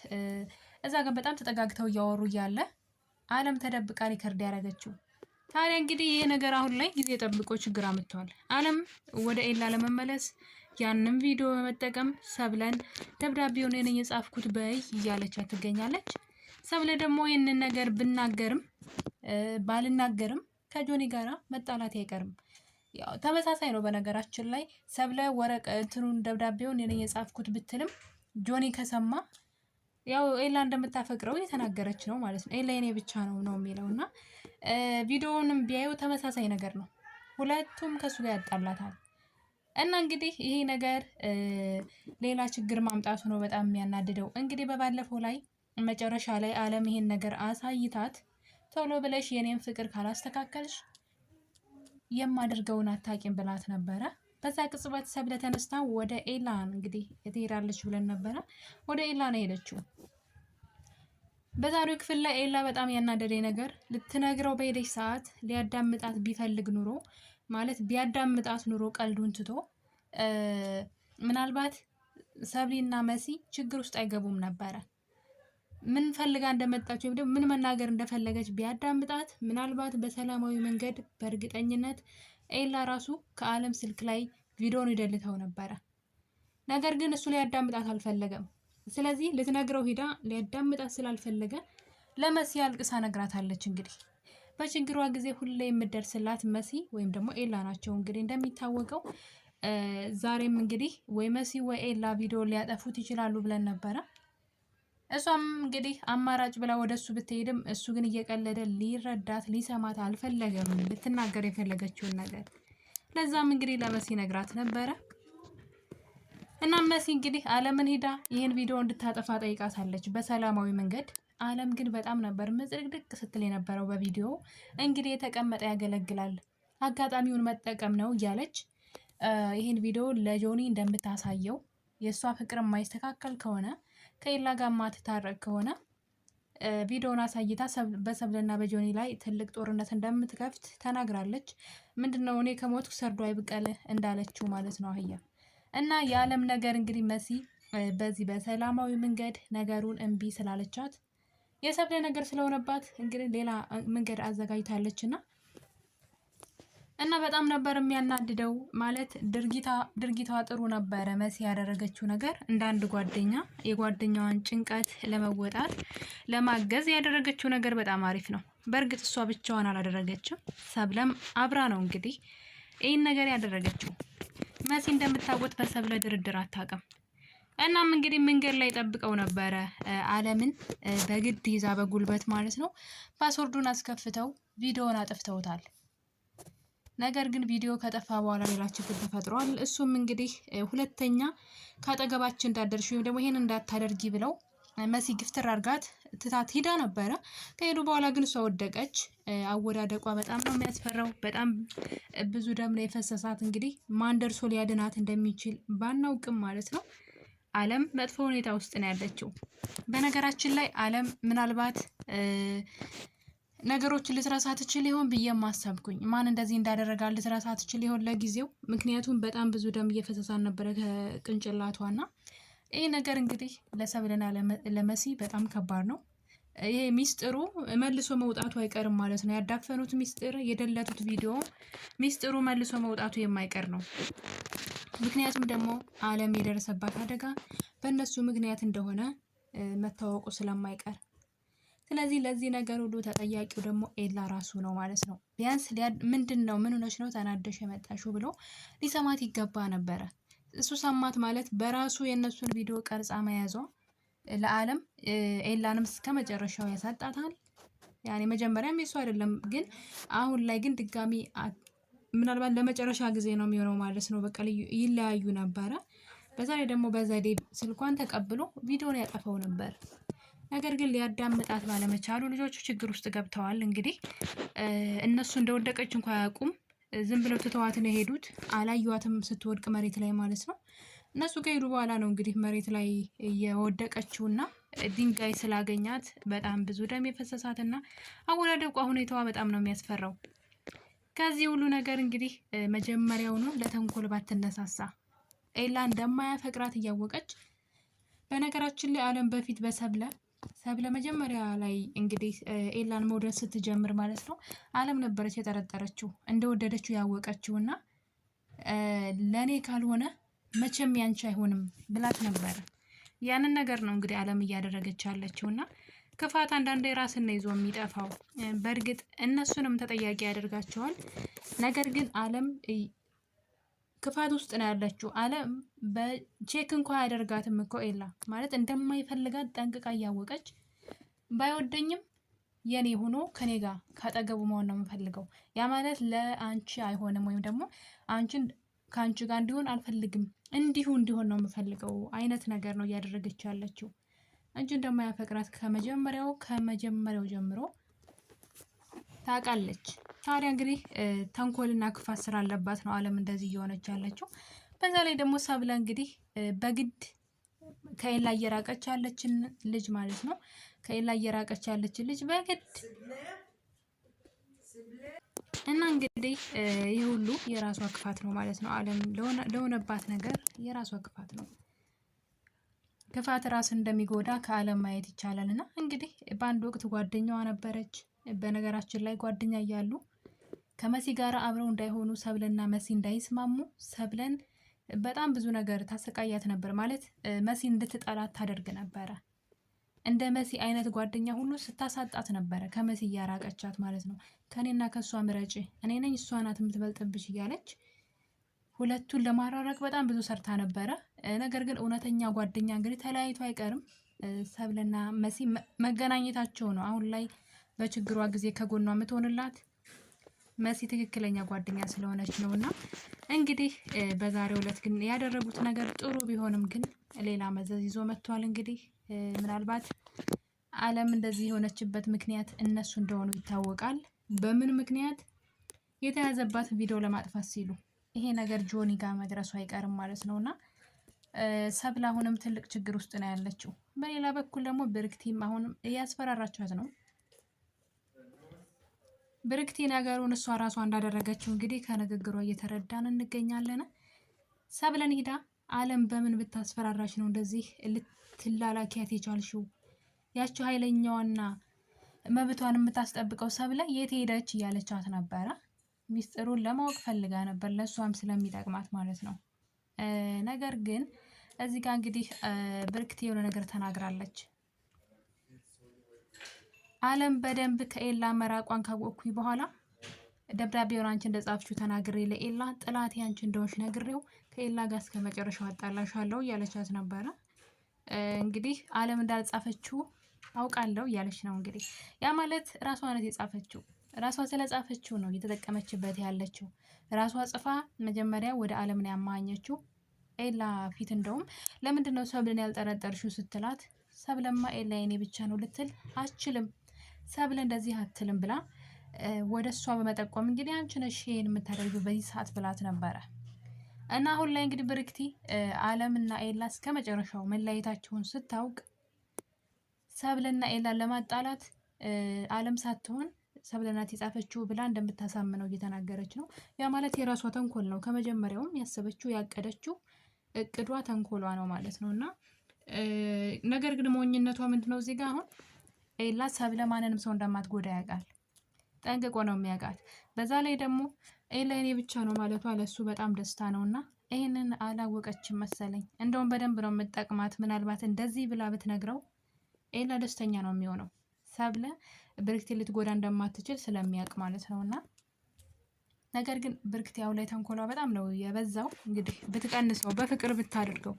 እዛ ጋር በጣም ተጠጋግተው እያወሩ እያለ አለም ተደብቃ record ያደረገችው። ታዲያ እንግዲህ ይሄ ነገር አሁን ላይ ጊዜ ጠብቆ ችግር አምጥቷል። አለም ወደ ኤላ ለመመለስ ያንን ቪዲዮ በመጠቀም ሰብለን ደብዳቤውን እኔ የጻፍኩት በይ እያለቻት ትገኛለች። ሰብለ ደግሞ ይህንን ነገር ብናገርም ባልናገርም ከጆኒ ጋራ መጣላት አይቀርም። ያው ተመሳሳይ ነው። በነገራችን ላይ ሰብለ ወረቀቱን ደብዳቤውን እኔ የጻፍኩት ብትልም ጆኒ ከሰማ ያው ኤላ እንደምታፈቅረው የተናገረች ነው ማለት ነው። ኤላ የኔ ብቻ ነው ነው የሚለውና ቪዲዮውንም ቢያዩ ተመሳሳይ ነገር ነው። ሁለቱም ከሱ ጋር ያጣላታል። እና እንግዲህ ይሄ ነገር ሌላ ችግር ማምጣቱ ነው በጣም የሚያናድደው። እንግዲህ በባለፈው ላይ መጨረሻ ላይ አለም ይሄን ነገር አሳይታት ቶሎ ብለሽ የኔን ፍቅር ካላስተካከልሽ የማደርገውን አታቂም ብላት ነበረ። በዛ ቅጽበት ሰብለ ተነስታ ወደ ኤላ እንግዲህ ትሄዳለች ብለን ነበረ። ወደ ኤላ ነው የሄደችው። በዛሬው ክፍል ላይ ኤላ በጣም ያናደደኝ ነገር ልትነግረው በሄደች ሰዓት ሊያዳምጣት ቢፈልግ ኑሮ ማለት ቢያዳምጣት ኑሮ ቀልዱን ትቶ ምናልባት ሰብሊና መሲ ችግር ውስጥ አይገቡም ነበረ። ምን ፈልጋ እንደመጣች ወይም ደግሞ ምን መናገር እንደፈለገች ቢያዳምጣት ምናልባት በሰላማዊ መንገድ በእርግጠኝነት ኤላ ራሱ ከአለም ስልክ ላይ ቪዲዮን ይደልተው ነበረ። ነገር ግን እሱ ሊያዳምጣት አልፈለገም። ስለዚህ ልትነግረው ሂዳ ሊያዳምጣት ስላልፈለገ ለመሲ አልቅሳ ነግራታለች። እንግዲህ በችግሯ ጊዜ ሁሌ የምደርስላት መሲ ወይም ደግሞ ኤላ ናቸው። እንግዲህ እንደሚታወቀው ዛሬም እንግዲህ ወይ መሲ ወይ ኤላ ቪዲዮ ሊያጠፉት ይችላሉ ብለን ነበረ። እሷም እንግዲህ አማራጭ ብላ ወደ እሱ ብትሄድም እሱ ግን እየቀለደ ሊረዳት ሊሰማት አልፈለገም፣ ልትናገር የፈለገችውን ነገር። ለዛም እንግዲህ ለመሲ ነግራት ነበረ። እና መሲ እንግዲህ አለምን ሂዳ ይህን ቪዲዮ እንድታጠፋ ጠይቃታለች በሰላማዊ መንገድ። አለም ግን በጣም ነበር ምጽድቅድቅ ስትል የነበረው በቪዲዮ። እንግዲህ የተቀመጠ ያገለግላል፣ አጋጣሚውን መጠቀም ነው እያለች ይህን ቪዲዮ ለጆኒ እንደምታሳየው የእሷ ፍቅር የማይስተካከል ከሆነ ከኤላ ጋር ማትታረቅ ከሆነ ቪዲዮውን አሳይታ በሰብለና በጆኒ ላይ ትልቅ ጦርነት እንደምትከፍት ተናግራለች። ምንድነው እኔ ከሞትኩ ሰርዶ አይብቀል እንዳለችው ማለት ነው አህያ። እና የዓለም ነገር እንግዲህ መሲ በዚህ በሰላማዊ መንገድ ነገሩን እምቢ ስላለቻት የሰብለ ነገር ስለሆነባት እንግዲህ ሌላ መንገድ አዘጋጅታለችና እና በጣም ነበር የሚያናድደው። ማለት ድርጊቷ ጥሩ ነበረ። መሲ ያደረገችው ነገር እንደ አንድ ጓደኛ የጓደኛዋን ጭንቀት ለመወጣት ለማገዝ ያደረገችው ነገር በጣም አሪፍ ነው። በእርግጥ እሷ ብቻዋን አላደረገችም፣ ሰብለም አብራ ነው እንግዲህ ይህን ነገር ያደረገችው። መሲ እንደምታወት በሰብለ ድርድር አታውቅም። እናም እንግዲህ መንገድ ላይ ጠብቀው ነበረ አለምን በግድ ይዛ በጉልበት ማለት ነው። password ኡን አስከፍተው ቪዲዮውን አጥፍተውታል። ነገር ግን ቪዲዮ ከጠፋ በኋላ ሌላ ችግር ተፈጥሯል። እሱም እንግዲህ ሁለተኛ ካጠገባችን እንዳደርሽ ወይም ደግሞ ይሄን እንዳታደርጊ ብለው መሲ ግፍትር አድርጋት ትታት ሂዳ ነበረ። ከሄዱ በኋላ ግን እሷ ወደቀች። አወዳደቋ በጣም ነው የሚያስፈራው። በጣም ብዙ ደም ነው የፈሰሳት። እንግዲህ ማን ደርሶ ሊያድናት እንደሚችል ባናውቅም ማለት ነው። አለም መጥፎ ሁኔታ ውስጥ ነው ያለችው። በነገራችን ላይ አለም ምናልባት ነገሮችን ልትረሳ ትችል ይሆን ብዬ ማሰብኩኝ። ማን እንደዚህ እንዳደረጋ ልትረሳ ትችል ይሆን ለጊዜው። ምክንያቱም በጣም ብዙ ደም እየፈሰሳን ነበረ ከቅንጭላቷና ይህ ነገር እንግዲህ ለሰብልና ለመሲ በጣም ከባድ ነው። ይሄ ሚስጥሩ መልሶ መውጣቱ አይቀርም ማለት ነው። ያዳፈኑት ሚስጥር፣ የደለቱት ቪዲዮ ሚስጥሩ መልሶ መውጣቱ የማይቀር ነው። ምክንያቱም ደግሞ አለም የደረሰባት አደጋ በእነሱ ምክንያት እንደሆነ መታወቁ ስለማይቀር፣ ስለዚህ ለዚህ ነገር ሁሉ ተጠያቂው ደግሞ ኤላ ራሱ ነው ማለት ነው። ቢያንስ ምንድን ነው፣ ምን ሆነሽ ነው ተናደሽ የመጣሽው ብሎ ሊሰማት ይገባ ነበረ። እሱ ሰማት ማለት በራሱ የእነሱን ቪዲዮ ቀርጻ መያዟ ለዓለም ኤላንም እስከ መጨረሻው ያሳጣታል። ያኔ መጀመሪያም የሱ አይደለም፣ ግን አሁን ላይ ግን ድጋሚ ምናልባት ለመጨረሻ ጊዜ ነው የሚሆነው ማለት ነው። በቃ ይለያዩ ነበረ። በዛ ላይ ደግሞ በዘዴ ስልኳን ተቀብሎ ቪዲዮን ያጠፋው ነበር። ነገር ግን ሊያዳምጣት ባለመቻሉ ልጆቹ ችግር ውስጥ ገብተዋል። እንግዲህ እነሱ እንደወደቀች እንኳ አያውቁም። ዝም ብለው ትተዋት ነው የሄዱት። አላዩዋትም ስትወድቅ መሬት ላይ ማለት ነው። እነሱ ከሄዱ በኋላ ነው እንግዲህ መሬት ላይ የወደቀችውና ድንጋይ ስላገኛት በጣም ብዙ ደም የፈሰሳትና አወዳደቋ ሁኔታዋ በጣም ነው የሚያስፈራው። ከዚህ ሁሉ ነገር እንግዲህ መጀመሪያውኑ ለተንኮል ባትነሳሳ፣ ኤላ እንደማያፈቅራት እያወቀች። በነገራችን ላይ አለም በፊት በሰብለ፣ ሰብለ መጀመሪያ ላይ እንግዲህ ኤላን መውደድ ስትጀምር ማለት ነው፣ አለም ነበረች የጠረጠረችው፣ እንደወደደችው ያወቀችውና ለእኔ ካልሆነ መቼም ያንቺ አይሆንም ብላት ነበረ። ያንን ነገር ነው እንግዲህ አለም እያደረገች ያለችው እና ክፋት አንዳንዴ ራስን ነው ይዞ የሚጠፋው። በእርግጥ እነሱንም ተጠያቂ ያደርጋቸዋል። ነገር ግን አለም ክፋት ውስጥ ነው ያለችው። አለም በ check እንኳ አያደርጋትም እኮ ኤላ፣ ማለት እንደማይፈልጋት ጠንቅቃ እያወቀች ባይወደኝም የኔ ሆኖ ከኔ ጋር ካጠገቡ መሆን ነው የምፈልገው። ያ ማለት ለአንቺ አይሆንም ወይም ደግሞ አንቺን ከአንቺ ጋር እንዲሆን አልፈልግም፣ እንዲሁ እንዲሆን ነው የምፈልገው አይነት ነገር ነው እያደረገች ያለችው እንጂ እንደማያፈቅራት ከመጀመሪያው ጀምሮ ታውቃለች። ታዲያ እንግዲህ ተንኮልና ክፋት ስላለባት ነው አለም እንደዚህ እየሆነች ያለችው። በዛ ላይ ደግሞ ሰብለ እንግዲህ በግድ ከኤላ እየራቀች ያለችን ልጅ ማለት ነው። ከኤላ እየራቀች ያለችን ልጅ በግድ እና እንግዲህ ይህ ሁሉ የራሷ ክፋት ነው ማለት ነው። አለም ለሆነባት ነገር የራሷ ክፋት ነው። ክፋት ራስ እንደሚጎዳ ከአለም ማየት ይቻላል። እና እንግዲህ በአንድ ወቅት ጓደኛዋ ነበረች። በነገራችን ላይ ጓደኛ እያሉ ከመሲ ጋር አብረው እንዳይሆኑ፣ ሰብለና መሲ እንዳይስማሙ ሰብለን በጣም ብዙ ነገር ታሰቃያት ነበር። ማለት መሲ እንድትጠላት ታደርግ ነበረ። እንደ መሲ አይነት ጓደኛ ሁሉ ስታሳጣት ነበረ፣ ከመሲ እያራቀቻት ማለት ነው። ከእኔና ከእሷ ምረጭ፣ እኔ ነኝ እሷ ናት የምትበልጥብሽ እያለች ሁለቱን ለማራራቅ በጣም ብዙ ሰርታ ነበረ። ነገር ግን እውነተኛ ጓደኛ እንግዲህ ተለያይቶ አይቀርም። ሰብለና መሲ መገናኘታቸው ነው አሁን ላይ በችግሯ ጊዜ ከጎኗ የምትሆንላት መሲ ትክክለኛ ጓደኛ ስለሆነች ነው። እና እንግዲህ በዛሬው ዕለት ግን ያደረጉት ነገር ጥሩ ቢሆንም ግን ሌላ መዘዝ ይዞ መጥቷል። እንግዲህ ምናልባት አለም እንደዚህ የሆነችበት ምክንያት እነሱ እንደሆኑ ይታወቃል። በምን ምክንያት? የተያዘባት ቪዲዮ ለማጥፋት ሲሉ ይሄ ነገር ጆኒ ጋር መድረሱ አይቀርም ማለት ነው። እና ሰብለ አሁንም ትልቅ ችግር ውስጥ ነው ያለችው። በሌላ በኩል ደግሞ ብርክቲም አሁንም እያስፈራራቻት ነው። ብርክቲ ነገሩን እሷ ራሷ እንዳደረገችው እንግዲህ ከንግግሯ እየተረዳን እንገኛለን። ሰብለን ሂዳ አለም በምን ብታስፈራራች ነው እንደዚህ ልትላላኪያት የቻልሽው? ያቸው ኃይለኛዋና መብቷን የምታስጠብቀው ሰብለ የት ሄደች እያለቻት ነበረ። ሚስጥሩን ለማወቅ ፈልጋ ነበር፣ ለእሷም ስለሚጠቅማት ማለት ነው። ነገር ግን እዚህ ጋር እንግዲህ ብርክቲ የሆነ ነገር ተናግራለች። አለም በደንብ ከኤላ መራቋን ካወቅኩኝ በኋላ ደብዳቤውን አንቺ እንደጻፍሽው ተናግሬ ለኤላ ጥላቴ አንቺ እንደሆንሽ ነግሬው ከኤላ ጋር እስከ መጨረሻው አጣላሻለሁ እያለቻት ነበረ። እንግዲህ አለም እንዳልጻፈችው አውቃለሁ እያለች ነው። እንግዲህ ያ ማለት ራሷ ናት የጻፈችው። ራሷ ስለጻፈችው ነው እየተጠቀመችበት ያለችው። ራሷ ጽፋ መጀመሪያ ወደ አለም ነው ያማኘችው። ኤላ ፊት እንደውም ለምንድን ነው ሰብልን ያልጠረጠርሽው ስትላት ሰብለማ ኤላ የኔ ብቻ ነው ልትል አችልም፣ ሰብለ እንደዚህ አትልም ብላ ወደ እሷ በመጠቆም እንግዲህ አንቺ ነሽ ይሄን የምታደርጊው በዚህ ሰዓት ብላት ነበረ። እና አሁን ላይ እንግዲህ ብርክቲ አለም እና ኤላ እስከ መጨረሻው መለያየታቸውን ስታውቅ ሰብለና ኤላን ለማጣላት አለም ሳትሆን ሰብለናት የጻፈችው ብላ እንደምታሳምነው እየተናገረች ነው። ያ ማለት የራሷ ተንኮል ነው። ከመጀመሪያውም ያሰበችው ያቀደችው እቅዷ ተንኮሏ ነው ማለት ነው። እና ነገር ግን ሞኝነቷ ምንድነው እዚህ ጋር አሁን ኤላ ሰብለ ማንንም ሰው እንደማትጎዳ ያውቃል። ጠንቅቆ ነው የሚያውቃት። በዛ ላይ ደግሞ ኤላ የኔ ብቻ ነው ማለቷ ለሱ በጣም ደስታ ነው እና ይህንን አላወቀችም መሰለኝ። እንደውም በደንብ ነው የምጠቅማት። ምናልባት እንደዚህ ብላ ብትነግረው ኤላ ደስተኛ ነው የሚሆነው። ሰብለ ብርክቴ ልትጎዳ እንደማትችል ስለሚያውቅ ማለት ነው እና ነገር ግን ብርክቴ አሁን ላይ ተንኮሏ በጣም ነው የበዛው። እንግዲህ ብትቀንሰው፣ በፍቅር ብታደርገው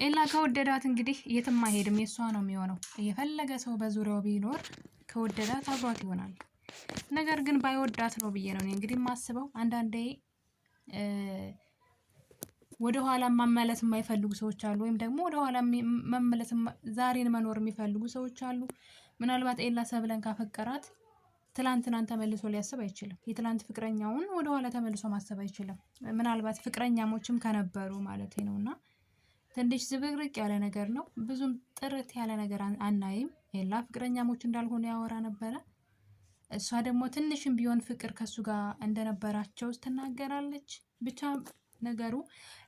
ኤላ ከወደዳት እንግዲህ የትም አይሄድም፣ የእሷ ነው የሚሆነው። የፈለገ ሰው በዙሪያው ቢኖር ከወደዳት አብሯት ይሆናል። ነገር ግን ባይወዳት ነው ብዬ ነው እኔ እንግዲህ የማስበው። አንዳንዴ ወደ ኋላ መመለስ የማይፈልጉ ሰዎች አሉ፣ ወይም ደግሞ ወደ ኋላ መመለስ ዛሬን መኖር የሚፈልጉ ሰዎች አሉ። ምናልባት ኤላ ሰብለን ካፈቀራት ትላንትናን ተመልሶ ሊያስብ አይችልም። የትላንት ፍቅረኛውን ወደ ኋላ ተመልሶ ማሰብ አይችልም። ምናልባት ፍቅረኛሞችም ከነበሩ ማለት ነው እና ትንሽ ዝብርቅ ያለ ነገር ነው። ብዙም ጥርት ያለ ነገር አናይም። ኤላ ፍቅረኛሞች እንዳልሆኑ ያወራ ነበረ። እሷ ደግሞ ትንሽም ቢሆን ፍቅር ከሱ ጋር እንደነበራቸው ትናገራለች። ብቻ ነገሩ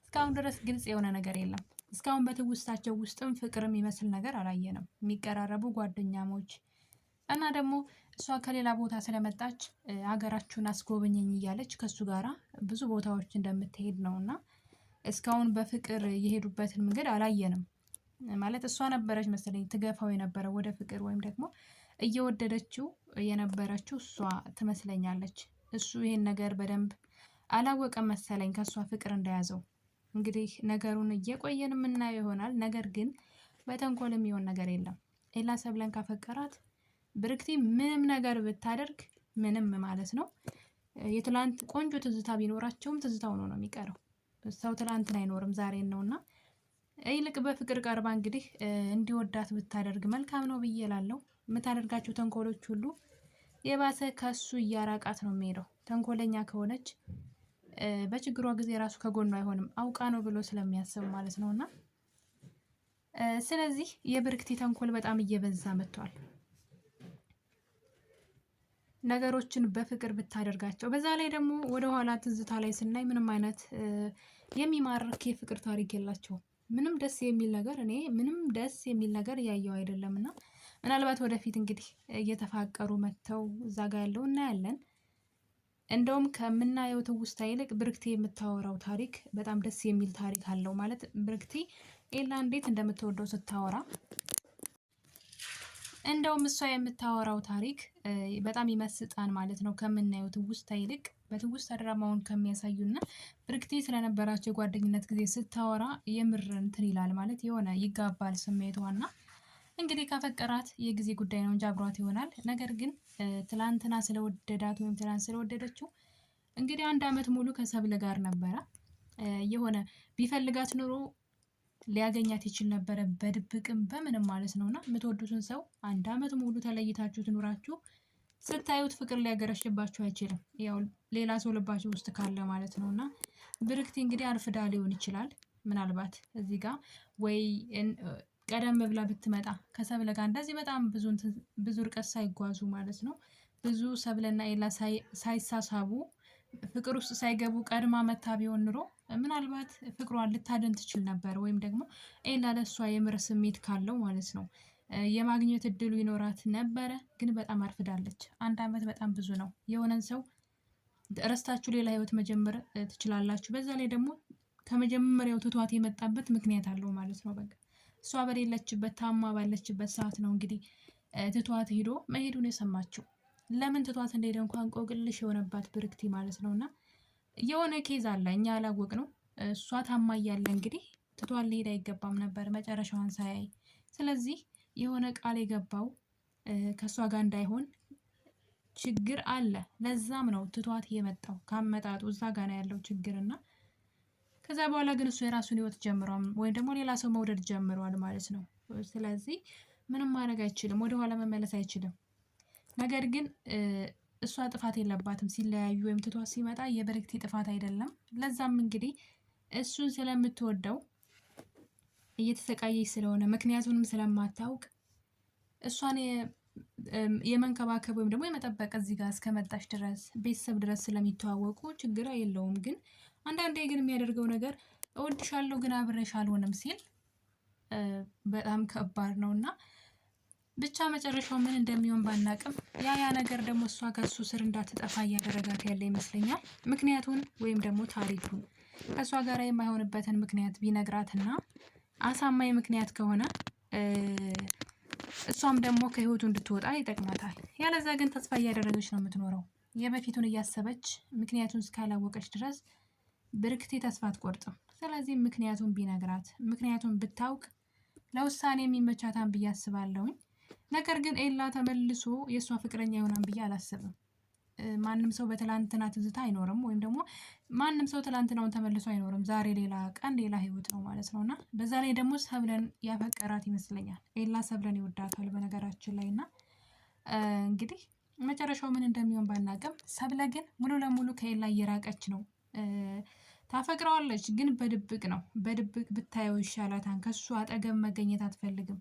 እስካሁን ድረስ ግልጽ የሆነ ነገር የለም። እስካሁን በትውስታቸው ውስጥም ፍቅር የሚመስል ነገር አላየንም። የሚቀራረቡ ጓደኛሞች እና ደግሞ እሷ ከሌላ ቦታ ስለመጣች ሀገራችሁን አስጎበኘኝ እያለች ከሱ ጋራ ብዙ ቦታዎች እንደምትሄድ ነው እና እስካሁን በፍቅር የሄዱበትን መንገድ አላየንም። ማለት እሷ ነበረች መሰለኝ ትገፋው የነበረው ወደ ፍቅር ወይም ደግሞ እየወደደችው የነበረችው እሷ ትመስለኛለች። እሱ ይሄን ነገር በደንብ አላወቀም መሰለኝ ከእሷ ፍቅር እንደያዘው። እንግዲህ ነገሩን እየቆየን የምናየው ይሆናል። ነገር ግን በተንኮል የሚሆን ነገር የለም። ኤላ ሰብለን ካፈቀራት ብርክቲ ምንም ነገር ብታደርግ ምንም ማለት ነው የትላንት ቆንጆ ትዝታ ቢኖራቸውም ትዝታው ነው የሚቀረው። ሰው ትላንትን አይኖርም ዛሬን ነውና ይልቅ በፍቅር ቀርባ እንግዲህ እንዲወዳት ብታደርግ መልካም ነው ብዬ እላለሁ። የምታደርጋቸው ተንኮሎች ሁሉ የባሰ ከሱ እያራቃት ነው የሚሄደው። ተንኮለኛ ከሆነች በችግሯ ጊዜ ራሱ ከጎኗ አይሆንም፣ አውቃ ነው ብሎ ስለሚያስብ ማለት ነውና ስለዚህ የብርክቲ ተንኮል በጣም እየበዛ መጥቷል። ነገሮችን በፍቅር ብታደርጋቸው፣ በዛ ላይ ደግሞ ወደ ኋላ ትዝታ ላይ ስናይ ምንም አይነት የሚማርክ የፍቅር ታሪክ የላቸውም። ምንም ደስ የሚል ነገር እኔ ምንም ደስ የሚል ነገር እያየው አይደለም። እና ምናልባት ወደፊት እንግዲህ እየተፋቀሩ መጥተው እዛ ጋ ያለው እናያለን። እንደውም ከምናየው ትውስታ ይልቅ ብርክቴ የምታወራው ታሪክ በጣም ደስ የሚል ታሪክ አለው። ማለት ብርክቴ ኤላ እንዴት እንደምትወደው ስታወራ እንደውም እሷ የምታወራው ታሪክ በጣም ይመስጣን ማለት ነው። ከምናየው ትውስታ ይልቅ በትውስታ ድራማውን ከሚያሳዩና ብርክቴ ስለነበራቸው የጓደኝነት ጊዜ ስታወራ የምር እንትን ይላል ማለት የሆነ ይጋባል ስሜቷና እንግዲህ ካፈቀራት የጊዜ ጉዳይ ነው እንጂ አብሯት ይሆናል። ነገር ግን ትላንትና ስለወደዳት ወይም ትላንት ስለወደደችው እንግዲህ 1 ዓመት ሙሉ ከሰብለ ጋር ነበረ። የሆነ ቢፈልጋት ኑሮ ሊያገኛት ይችል ነበረ፣ በድብቅም በምንም ማለት ነውና የምትወዱትን ሰው 1 ዓመት ሙሉ ተለይታችሁ ትኑራችሁ ስታዩት ፍቅር ሊያገረሽባችሁ አይችልም። ያው ሌላ ሰው ልባችሁ ውስጥ ካለ ማለት ነውና ብርክቲ እንግዲህ አርፍዳ ሊሆን ይችላል። ምናልባት እዚህ ጋር ወይ ቀደም ብላ ብትመጣ ከሰብለ ጋር እንደዚህ በጣም ብዙ ርቀት ሳይጓዙ ማለት ነው ብዙ ሰብለና ኤላ ሳይሳሳቡ ፍቅር ውስጥ ሳይገቡ ቀድማ መታ ቢሆን ኑሮ ምናልባት ፍቅሯን ልታደን ትችል ነበር። ወይም ደግሞ ኤላ ለእሷ የምር ስሜት ካለው ማለት ነው የማግኘት እድሉ ይኖራት ነበረ። ግን በጣም አርፍዳለች። 1 ዓመት በጣም ብዙ ነው። የሆነን ሰው ረስታችሁ ሌላ ህይወት መጀመር ትችላላችሁ። በዛ ላይ ደግሞ ከመጀመሪያው ትቷት የመጣበት ምክንያት አለው ማለት ነው። በቃ እሷ በሌለችበት ታማ ባለችበት ሰዓት ነው እንግዲህ ትቷት ሄዶ መሄዱን የሰማችው። ለምን ትቷት እንደሄደ እንኳን እንቆቅልሽ የሆነባት ብርክቲ ማለት ነውና የሆነ case አለ እኛ ያላወቅነው። እሷ ታማ እያለ እንግዲህ ትቷት ሊሄድ አይገባም ነበር መጨረሻዋን ሳያይ። ስለዚህ የሆነ ቃል የገባው ከእሷ ጋር እንዳይሆን ችግር አለ። ለዛም ነው ትቷት የመጣው ካመጣጡ እዛ ጋር ነው ያለው ችግርና ከዛ በኋላ ግን እሱ የራሱን ህይወት ጀምሯል፣ ወይም ደግሞ ሌላ ሰው መውደድ ጀምሯል ማለት ነው። ስለዚህ ምንም ማድረግ አይችልም፣ ወደኋላ መመለስ አይችልም። ነገር ግን እሷ ጥፋት የለባትም። ሲለያዩ ወይም ትቷት ሲመጣ የብርክቲ ጥፋት አይደለም። ለዛም እንግዲህ እሱን ስለምትወደው እየተሰቃየች ስለሆነ ምክንያቱንም ስለማታውቅ እሷን የመንከባከብ ወይም ደግሞ የመጠበቅ እዚህ ጋር እስከመጣች ድረስ ቤተሰብ ድረስ ስለሚተዋወቁ ችግር የለውም። ግን አንዳንዴ ግን የሚያደርገው ነገር እወድሻለሁ ግን አብሬሽ አልሆንም ሲል በጣም ከባድ ነው እና ብቻ መጨረሻው ምን እንደሚሆን ባናቅም ያ ነገር ደግሞ እሷ ከሱ ስር እንዳትጠፋ እያደረጋት ያለ ይመስለኛል። ምክንያቱን ወይም ደግሞ ታሪኩን ከእሷ ጋር የማይሆንበትን ምክንያት ቢነግራትና አሳማኝ ምክንያት ከሆነ እሷም ደግሞ ከህይወቱ እንድትወጣ ይጠቅማታል። ያለዛ ግን ተስፋ እያደረገች ነው የምትኖረው። የበፊቱን እያሰበች ምክንያቱን እስካላወቀች ድረስ ብርክቴ ተስፋ አትቆርጥም። ስለዚህ ምክንያቱን ቢነግራት ምክንያቱን ብታውቅ ለውሳኔ የሚመቻታን ብዬ አስባለሁኝ። ነገር ግን ኤላ ተመልሶ የእሷ ፍቅረኛ ይሆናን ብዬ አላስብም። ማንም ሰው በትላንትና ትዝታ አይኖርም፣ ወይም ደግሞ ማንም ሰው ትላንትናውን ተመልሶ አይኖርም። ዛሬ ሌላ ቀን ሌላ ህይወት ነው ማለት ነው። እና በዛ ላይ ደግሞ ሰብለን ያፈቀራት ይመስለኛል። ኤላ ሰብለን ይወዳታል በነገራችን ላይ። እና እንግዲህ መጨረሻው ምን እንደሚሆን ባናቅም ሰብለ ግን ሙሉ ለሙሉ ከኤላ እየራቀች ነው። ታፈቅረዋለች፣ ግን በድብቅ ነው። በድብቅ ብታየው ይሻላታል። ከሱ አጠገብ መገኘት አትፈልግም።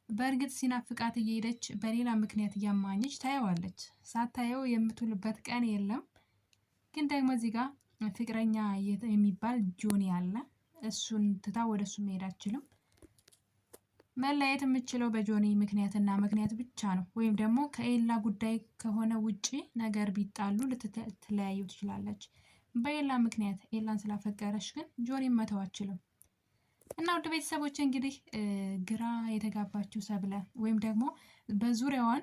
በእርግጥ ሲናፍቃት እየሄደች በሌላ ምክንያት እያማኘች ታየዋለች። ሳታየው የምትውልበት ቀን የለም። ግን ደግሞ እዚህ ጋር ፍቅረኛ የሚባል ጆኒ አለ። እሱን ትታ ወደ እሱ መሄድ አትችልም። መለየት የምችለው በጆኒ ምክንያትና ምክንያት ብቻ ነው። ወይም ደግሞ ከኤላ ጉዳይ ከሆነ ውጪ ነገር ቢጣሉ ልትለያዩ ትችላለች። በኤላ ምክንያት ኤላን ስላፈቀረች ግን ጆኒን መተው አትችልም። እና ውድ ቤተሰቦች እንግዲህ ግራ የተጋባችው ሰብለ ወይም ደግሞ በዙሪያዋን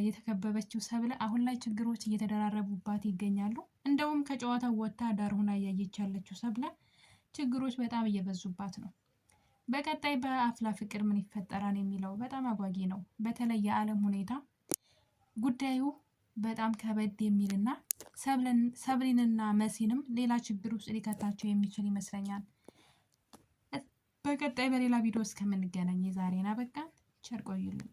የተከበበችው ሰብለ አሁን ላይ ችግሮች እየተደራረቡባት ይገኛሉ። እንደውም ከጨዋታው ወጥታ ዳር ሆና እያየች ያለችው ሰብለ ችግሮች በጣም እየበዙባት ነው። በቀጣይ በአፍላ ፍቅር ምን ይፈጠራል የሚለው በጣም አጓጊ ነው። በተለይ የዓለም ሁኔታ ጉዳዩ በጣም ከበድ የሚልና ሰብሊንና መሲንም ሌላ ችግር ውስጥ ሊከታቸው የሚችል ይመስለኛል። በቀጣይ በሌላ ቪዲዮ እስከምንገናኝ የዛሬን አበቃን። ቸር ቆዩልኝ።